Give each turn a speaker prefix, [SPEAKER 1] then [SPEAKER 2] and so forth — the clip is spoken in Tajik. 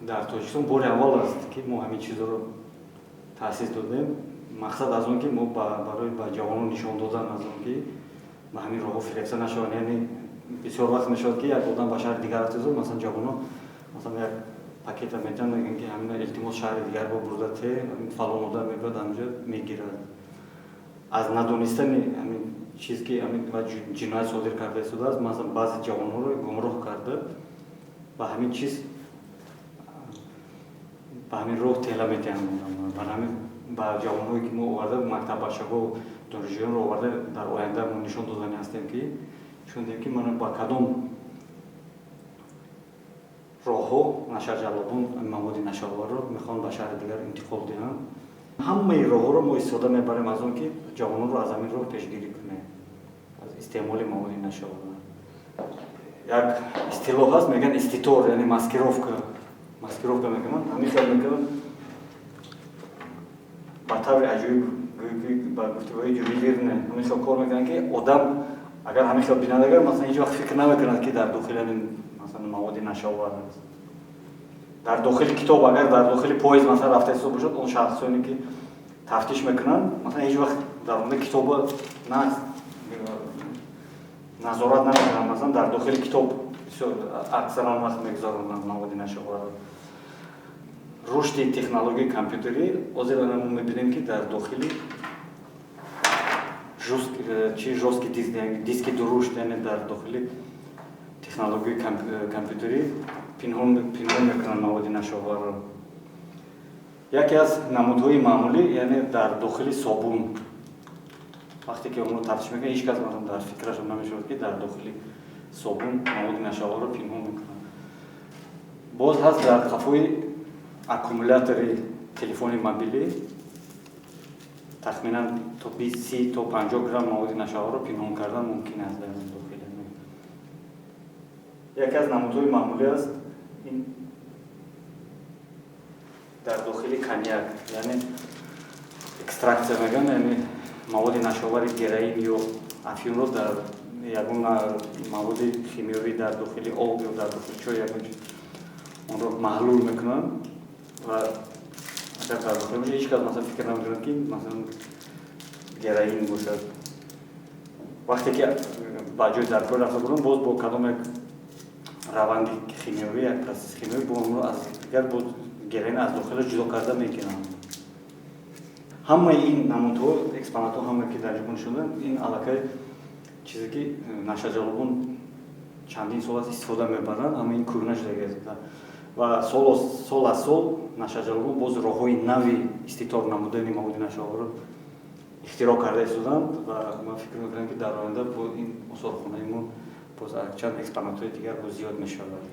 [SPEAKER 1] Дар Тоҷикистон бори аввал аст, ки мо ҳамин чизҳоро таъсис додем. Мақсад аз он, ки мо барои ба ҷавонон нишон додан аз он, ки ба ҳамин роҳҳо фирефта нашаванд. Яъне бисёр вақт мешавад, ки як одам ба шаҳри дигар рафта, масалан, ҷавонон, масалан, як пакета метиҳанд, мегӯянд, ки ҳамина, илтимос, шаҳри дигар бо бурда те, фалон одам мебиёд, ҳаминҷо мегирад. Аз надонистани ҳамин чиз, ки ҳамин ҷиноят содир карда истодааст, масалан, баъзе ҷавонҳоро гумроҳ карда, ба ҳамин чиз, ба ҳамин роҳ тела метиҳанд. Барои ҳамин ба ҷавонҳое, ки мо оварда, мактаббачаҳо, донишҷӯёнро оварда, дар оянда мо нишон додани ҳастем, ки нишон диҳем, ки мана ба кадом роҳҳо нашаҷаллобон маводи нашаоварро мехоҳанд ба шаҳри дигар интиқол диҳанд. Ҳамаи роҳҳоро мо истифода мебарем аз он, ки ҷавононро аз ҳамин роҳ пешгирӣ кунем, аз истеъмоли маводи нашаовар. Як истилоҳ ҳаст, мегӯянд иститор, яъне маскировка. Маскировка мекунанд, ҳамин хел мекунанд, ба таври аҷоиб, ба гуфтугӯи ювелирный ҳамин хел кор мекунанд, ки одам агар ҳамин хел бинад, агар, масалан, ҳеҷ вақт фикр намекунад, ки дар дохили ҳамин, масалан, маводи нашаовар аст. Дар дохили китоб, агар дар дохили поезд, масалан, рафта истода бошад, он шахсоне, ки тафтиш мекунанд, масалан, ҳеҷ вақт дар омадаи китоба на назорат намекунанд. Масалан, дар дохили китоб бисёр аксаран вақт мегузаронанд маводи нашаоварро. Рушди технологияи компютерӣ, ҳозир мо мебинем, ки дар дохили чи жёсткий диск, диски дурушт, яъне дар дохили технологияи компютерӣ пинҳон мекунанд маводи нашаоварро. Яке аз намудҳои маъмулӣ, яъне дар дохили собун. Вақте ки онро тафтиш мекунад, ҳеҷ кас, масалан, дар фикрашон намешавад, ки дар дохили собун маводи нашаоварро пинҳон мекунанд. Боз ҳаст дар қафои аккумулятори телефони мобилӣ тахминан то 20, 30 то 50 грамм маводи нашаоварро пинҳон кардан мумкин аст дар дохили. Яке аз намудҳои маъмулӣ аст ин дар дохили коньяк, яъне экстракция мегӯянд, яъне маводи нашаовари героин ё афюнро дар ягон маводи химиёвӣ, дар дохили об ё дар дохили чой, ягон чиз онро маҳлул мекунанд ва агар дар дохили бошад, ҳеҷ кас, масалан, фикр намекунад, ки, масалан, героин бошад. Вақте ки ба ҷои даркор рафта буранд, боз бо кадом як раванди химиёвӣ, як процесси химиёвӣ бо онро аз дигар боз героин аз дохилаш ҷудо карда мегиранд. Ҳамаи ин намудҳо, экспонатҳо, ҳамае, ки дар ҷо нишон доданд, ин аллакай чизе, ки нашаҷаллобон чандин сол аст истифода мебаранд, ҳама ин кӯҳна шудагиаст ва сол аз сол нашаҷаллобон боз роҳҳои нави иститор намудани маводи нашаоварро ихтироъ карда истоданд. Ва ман фикр мекунам, ки дар оянда бо ин осорхонаи мо боз чанд экспонатҳои дигар боз зиёд мешавад.